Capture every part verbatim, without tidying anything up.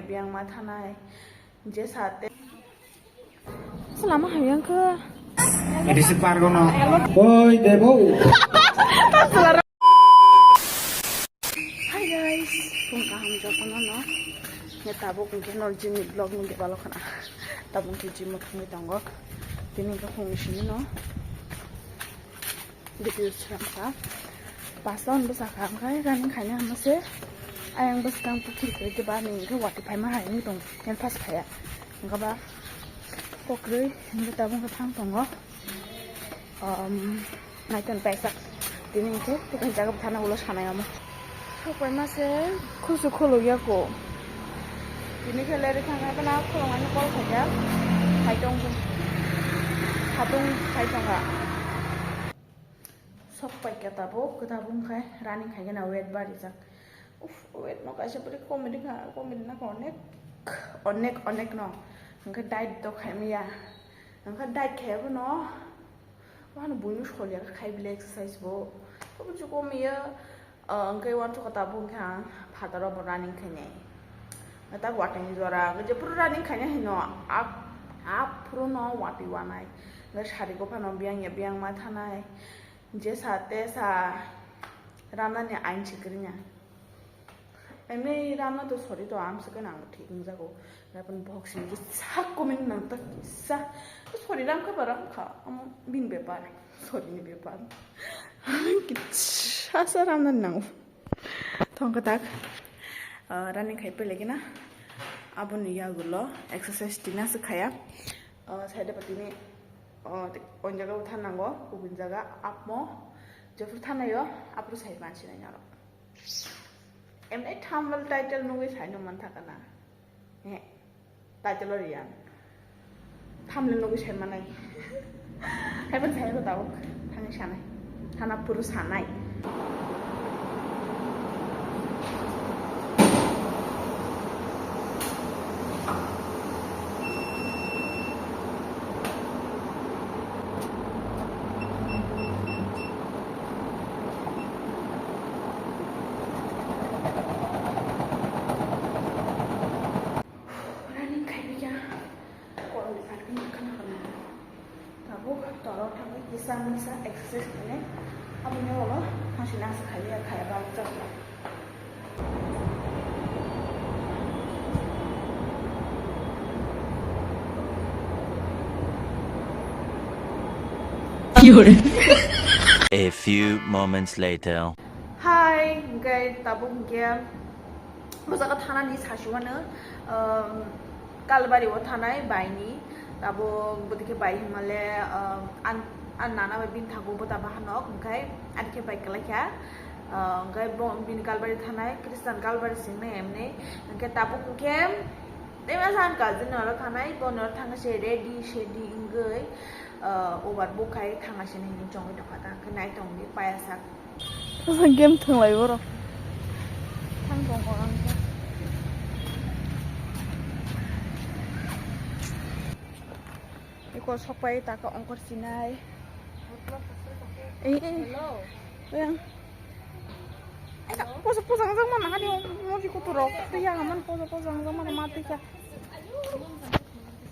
Biyang ma thanai. Je sate. Salama hamya khe. Edi si pargo no. Oi debo. Hi guys, phung kaham jotono no. Ne tabuk hwnkhe no gym ni vlog ni balo khana. Tabuk hwnkhe gym o thangwi tongo. Tini hwnkhe phung simi no. Video srang sa. Pasta hwn bwsa kha, hwnkhe running khaina hwnma se. Ayang bwskang pukhiri kwrwi khe bani hwnkhe watwi phaima hai wngwi tong, yang phas khaya. Hwnkhe ba kokrwi hwnkhe tabuk hwnkhe thang tongo. Um, naiton paisa. Tini hwnkhe tei jaga bwthana ulo sanai omo. Sok paima se khulsu khuluk ya ko. Tini khe leri thang hai bana khulung ani call khaijak. Hai tong, hatung hai tong kha. Sok paikha tabuk, kwtabuk khai running khaigena weight barijak. Uff, weight no kaisa pore comedy kha, comedy na kha onek, onek, onek no. Hwnkhe diet to khaimaya. Hwnkhe diet khaiya bono. Wano buino solia khai bile exercise bo. Obo je komiya. Ah, hwnkhe uansukha tabuk hwnkhe ang phataro bo running khainai. Tabuk watwi jora, hwnkhe jephuru running khainai hino, ap-, aphuru no watwi wanai. Hwnkhe sari kophano biyang ya biyang ma thanai. Je sa te sa ramnani ain sikrinya. Emni ramna to sori to amsa khe nang thik wngjago. Napun boxing je sak komen nang ta kisa. Sori ram kha ba ram kha. Amo bin bepar. Sori ni bepar. Kisa sa ramna nang. Thongkha tak. Ah, running khai pele gina. Aboni yagulo exercise tina se khaya. Ah, side pa tini, ah, on jaga uthan nango. Kubun jaga apmo. Jephuru thanayo. Aphuru sai pansi nai naro. Emni thumbnail title nugwi saino manthakana. He, title o riya. Thumbnail nugwi sai manai. Haiban sai ko tabuk. Thani sanai. Thana puru sanai. Running khaipikha, korokni parking khana rwna. Tabuk toro thangwi kisa misa exercise khainai. Aboni ulo thangsi nangsa khaiya khaiya bang chakla. A few moments later. Hi, guys, tabuk hwnkhe bo jaga thanani sasuano, um, Kalbari o thanai baini, tabuk bodikhe bai hwnmale, um, an, an nana bai bini thago bo ta bahanok, hwnkhe adikhe bai kwlaikha. Ah, hwnkhe bo bini Kalbari thanai, Christian Kalbari singni emni. Hwnkhe tabuk hwnkhe tei masa ang cousin oro thanai, bo noro thangkhe se ready sedi wngwi, ah, over bo khai thangkhe se hinwi chongwi tongkha ta, hwnkhe nai tongdi paya sak. Game thwnglai borok. Thang tongkha ang khe. Eko sokpai taka ongkor sinai. Eh, eh. Hello. Yang. Eka, poso, poso, ang jang mana hadi, mo di kutu rok. Tiya, aman, poso, poso, ang jang mana mati ka.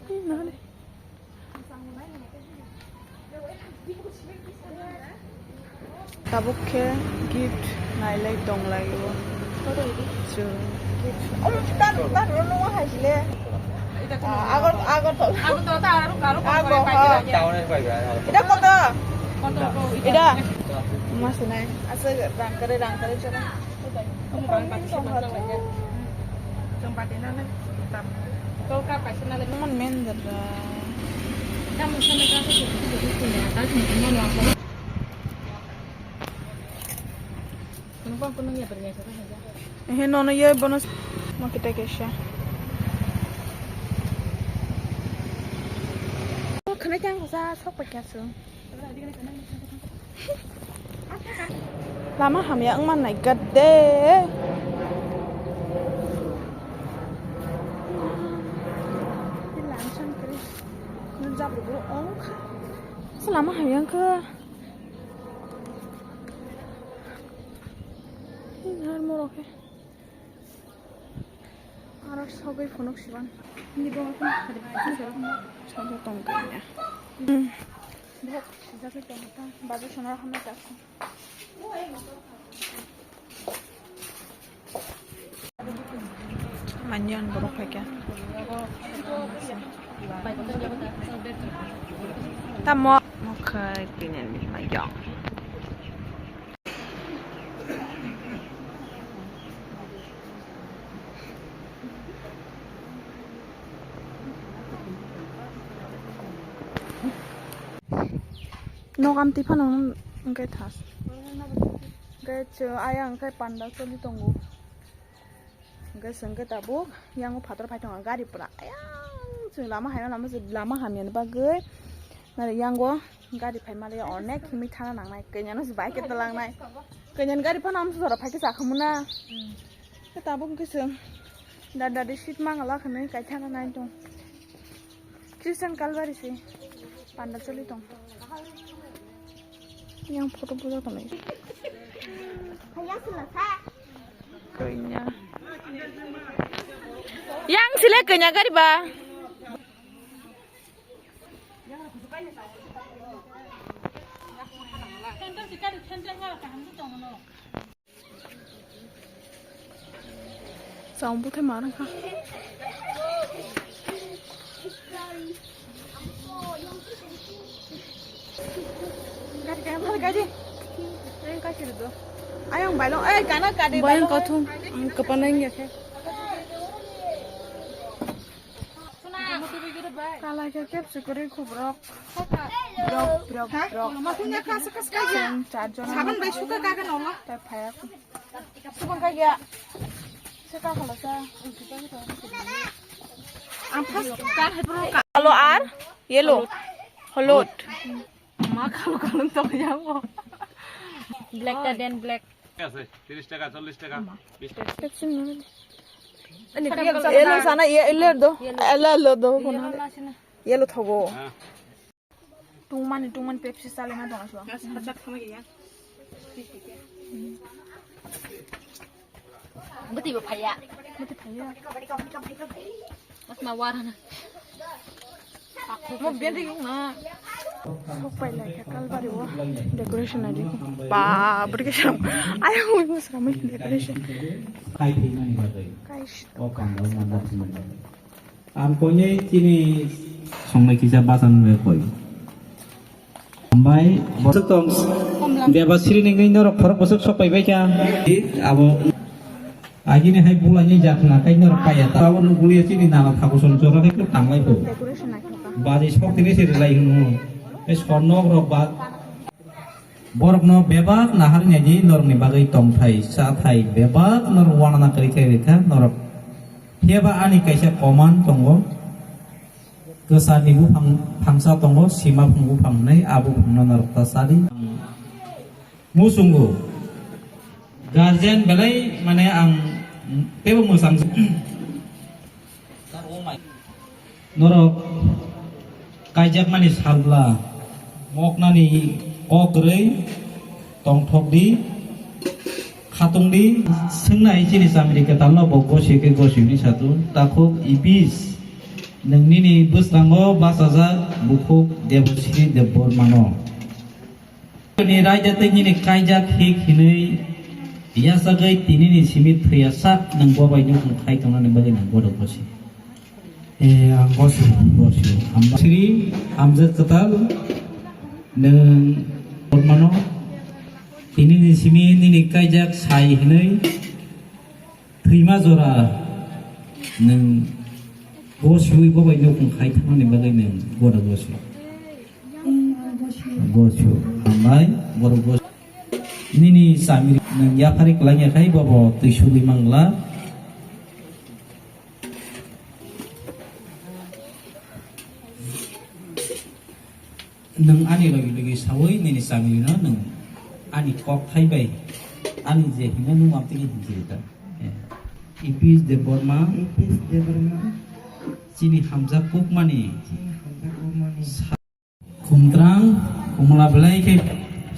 Ih, nani. Tabuk khe gift nailai tonglaio. Chwng. Om, tar, tar, rono wa hai sile. Agor, agor to. Agor to, ta, aro, aro, agor, ha. Ida koto? Ida. Mas nai. Asa rang kare, rang kare chara. Mon men jatra. He nono ye bono mo kita kesha. Khana kya sa sok pa kya su. Lama hamya wngma nai gade. Lama hamya wngkha. Har morok khe. Sogwi phunuk siban. Sabo tong kanya. Bok sijak tong ta. Babu sonar hamna ta. Manyan borok phaikha. Tamo mokhe tinen mayong. Nok amtwi phano hwnkhe thas. Hwnkhe chwng ayang hwnkhe panda choli tongo. Hwnkhe chwng khe tabuk yango phatar phai tongo gari pura. Ayang chwng lama haino lama se lama hamyani bagwi. Nare yango gari phai maliya onek himwi thana nangnai. Kanyano se bike ta langnai. Kanyan gari phano amsa jora phai khe chakhamuna. Khe tabuk hwnkhe chwng dada de seat mangala khwnwi kaithana nai tong. Christian Kalbari se panda choli tong. Yang photo bujak tongnai. Kanya. Yang sile kanya gari ba. Chong bwthai ma rwngkha. Ayang bailong, eh, gana kadi bailong. Bailong kothum, ang kapanai ya khe. Kalai khe kep se kwrwi khubrok. Brok, brok, brok. Chwng char jona. Saban bai suka kagan olo. Tai phaya. Subang kagya. Seka khala sa. Ang first ka hai bro ka. Yellow ar yellow. Holot. Ma kalu kalu to ya mo. Black ta den black. আছে, ত্রিশ টাকা, চল্লিশ টাকা, বিশ টাকা। Pepsi nang. Ani yellow sana, yellow do. Yellow, yellow do. Yellow thogo. হ্যাঁ। Tungmani, tungmani Pepsi chale na dong aswa. Bwtwi bo phaiya. Bwtwi phaiya. Asma war hana. Mo beri yung na. Sok pai lai kha Kalbari o decoration adi. Ba, beri ke sam. Ayang mo mo sam decoration. Kai thwi mani bagwi. Kai shi. O pandal mandal thwi mani bagwi. Ang konyai chini songnai kisa basan me koi. Hambai, bosok tong. Debasri ni ngai norok khorok bosok sok pai bai kha. Abo agini hai bulai ni jak na kai norok paiya ta. Abo nuguli chini nana thabu son chora kai tanglai ko. Baji sok tini sir lai hunu. Es khornok rok ba. Borokno bebak nahar nyaji norokni bagwi tongthai, chathai bebak norok wanana kwrwi khe rwkha norok. Phiyaba ani kaisa koman tongo, kwsarni buphang phangsa tongo, sima phung buphang hwnwi, a buphangno norok ta chadi. Muchungo guardian belai mane ang teibo mwchang. Norok kaijakmani salbla moknani kok kwrwi tongthokdi, khatungdi. Swngnai chini chamri kwtalno bo gosi khe gosi hwnwi sato, takhuk Ibis, nwng nini bwskango bachajak bukhuk Debasri Debbarmano. Ni raida tei nini kaijak hik hinwi yachagwi tinini simi thwiya sak nwng bo bai nukhung khai tongnani bagwi nwng bodo gosi. Eh, ang gosi. Gosi. Hamba sri, hamjak kwtal, nwng bormano tinini simi nini kaijak sai hinwi Thwima jora nwng bo siwi bo bai nukhung khai thangmani bagwi nwng boda bo si. Bo si. Hambai borok bo si. Nini chamiri nwng yaphari kwlangya khai bobo twi sugwi mangla. Nwng ani logi logi sawi nini chamirino nwng ani kok thai bai ani je hino nwng amtwini hinjirita. Eh, Ipis Debbarma. Ipis Debbarma. Chini hamjak kukmani. Chini hamjak kukmani. Sa-, khumtrang, kumla belai khe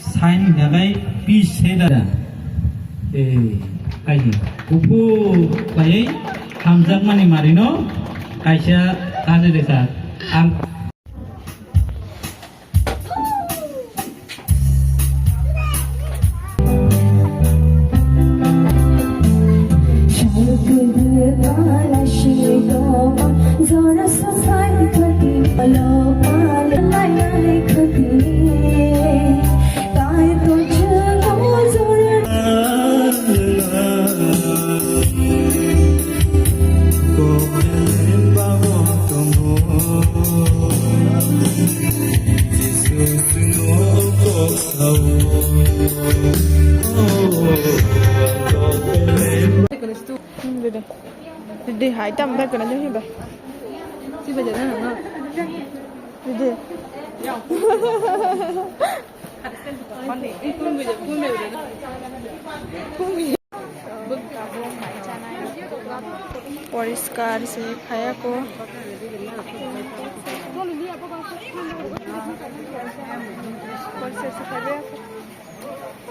sign dagai pis se da. Eh, kaini. Kuphur khlaiwi. Hamjakmani marino kaisa thani rwkha. Ang Didi, hai tam ber kana jeng hiba. Siba jada na. Didi. Poriskar se khayako. Poriskar se khayako.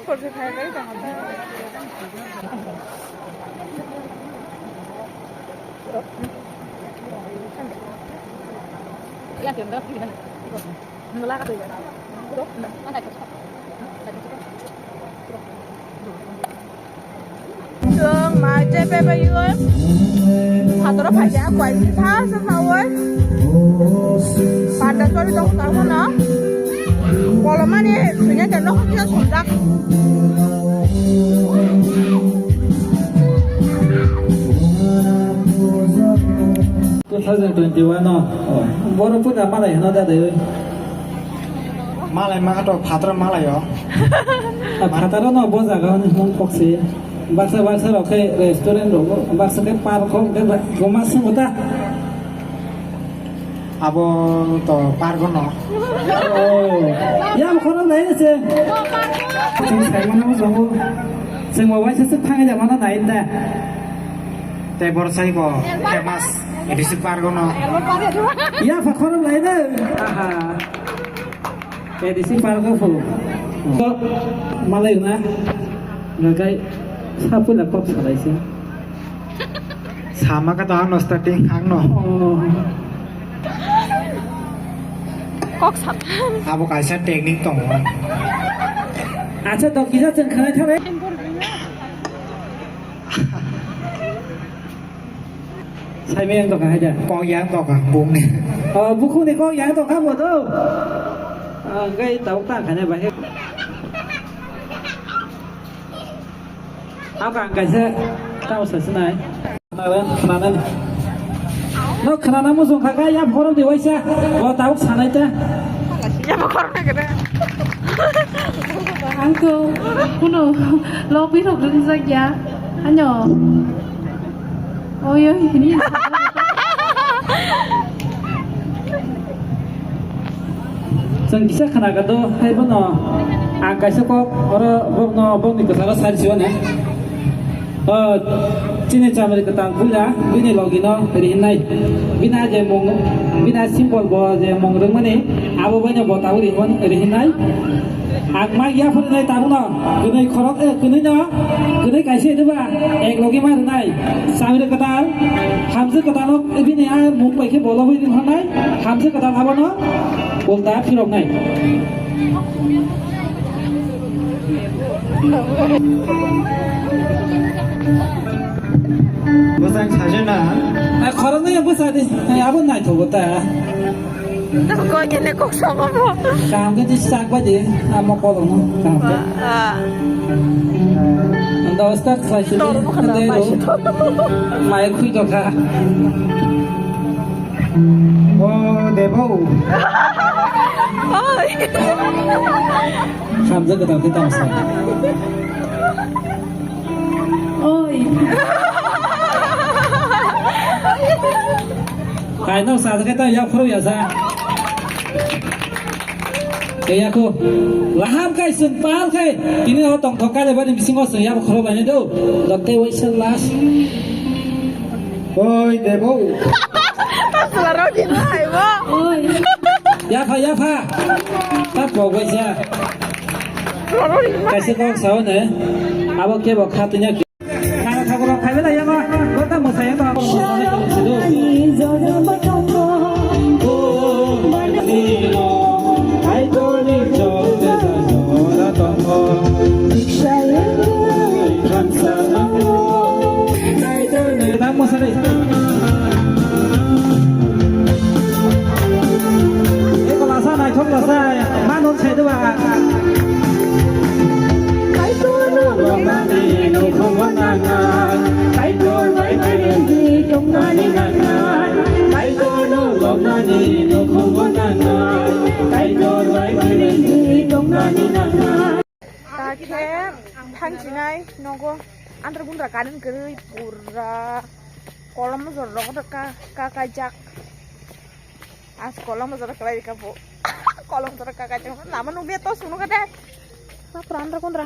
Poriskar khayako. Chwng mai je pepe yoi. Phataro phaikha kwai tha se phawoi. Panda chori tong tang phano. Kolomani swinya ke nok khe sumjak. Two thousand twenty-one o. Boro puja malai hino da dai. Malai ma to phataro malai o. Phataro no bo jaga ni hum kokse. Baksa baksa rok khe restaurant rok, baksa khe park rok, khe ba-, goma sung ta. Abo to park no. Oh. Ya khoro lai se. Chwng sai mano bo jongo. Chwng bo waisa se thang ja mano nai ta. Tei borok sai bo famous A D C park no. Ya pha khoro lai da. Aha. A D C park o phu. Ko malai na. Ngakai sapula kok salai se. Sama ka to ano starting ang no. Oh. Kok sap. Abo kaisa technique tongo. Acha to kisa chwng khanai thare. Saimeng to kahai da. Kok yang to ka bung ni. Oh, bukhuni kok yang to ka bo do. Ah, gai tau ta khane bahai. Ang kaisa tamo sasinai. Khnanan. No khnana muchung kha kha ya borom di waisa. Bo tabuk sanai ta. Ang to kuno lopi rok ringjak ya. Ano. Oi, oi, hini. Chwng kisa khna ka do, hai bono ang kaisa kok oro bokno bokni kwtharo sari siyo ne. O, chini chamri kwtal buila bini logino rihinai. Bina je mung, bina symbol bo je mung rwngmani abo baino bo tabuk rihon-, rihinai. Ang mai ya phunai tabuno, kwnwi khorok, eh, kwnwi no, kwnwi kaisa diba, ek logi ma rwnai. Samri kwtal, hamjwk kwtal no, bini a mung bai khe bolo hui rinhornai, hamjwk kwtal abono, ulta phiroknai. Bwsang sajana. Ai, khoroknwi bwsa di, ai, abo naithogo ta. Kok kene kok songo bo. Kaham khe di sak bai di, amo kolong no, kaham khe. Ah. Anda start khai sini. Tor mo khana ande mai ro. Mai khui to kha. O debo. Oi. Khamjak kwtal khe tang sa. Oi. Kainok sa khe ta yak phuru ya sa. Kaya ko. Laham kai sun pal kai. Tini ho tong thok kai le bani bisingo sun yak phuru bani do. Lotte wai sel las. Oi debo. Asla rodi nai bo. Oi. Yapha yapha. Ta pogoi ja. Kaisa kok sao ne. Abo kebo khatinya. Khana khagoro khaibe la yama. Gota mosai yama. Eko lasa naithok lasa, manon se dua. Kaitorno lobnani nukhungo nangnai, Kaitor bai khairengwi tongmani nangnai, Kaitorno lobnani nukhungo nangnai, Kaitor bai khairengwi tongmani nangnai. Ta khe thangchinai nogo andra gundra current kwrwi pura kolom jor rok ka ka kaijak. As kolom jor kwlai ka bo. Kolom jor ka kaijak. Lama nung dia to sunu ka de. Ma pura andra gundra.